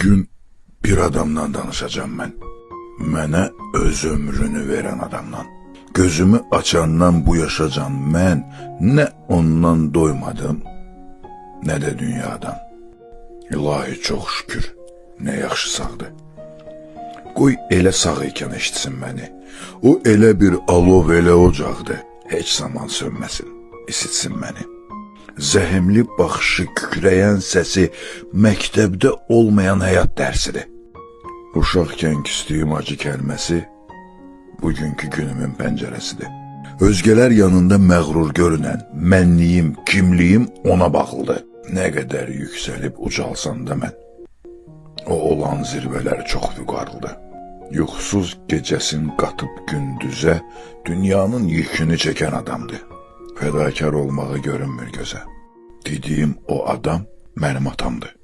Bugün bir adamdan danışacağım mən. Mənə öz ömrünü verən adamdan. Gözümü açandan bu yaşacan mən nə ondan doymadım, nə də dünyadan. İlahi çox şükür, nə yaxşı sağdı. Qoy elə sağ ikən eşitsin məni. O elə bir alov, elə ocaqdır. Heç zaman sönməsin, isitsin məni. Zəhmli baxışı, kükrəyən səsi məktəbdə olmayan həyat dərsidir. Uşaqkən küstüyüm acı kəlməsi bugünkü günümün pəncərəsidir. Özgələr yanında məğrur görünən mənliyim, kimliyim ona bağlıdır. Nə qədər yüksəlib ucalsam da mən, o olan zirvələr çox vüqarlıdır. Yuxusuz gecəsin qatıb gündüzə, dünyanın yükünü çəkən adamdır. Fədakar olmağı görünmür gözə. Dediyim o adam mənim atamdır.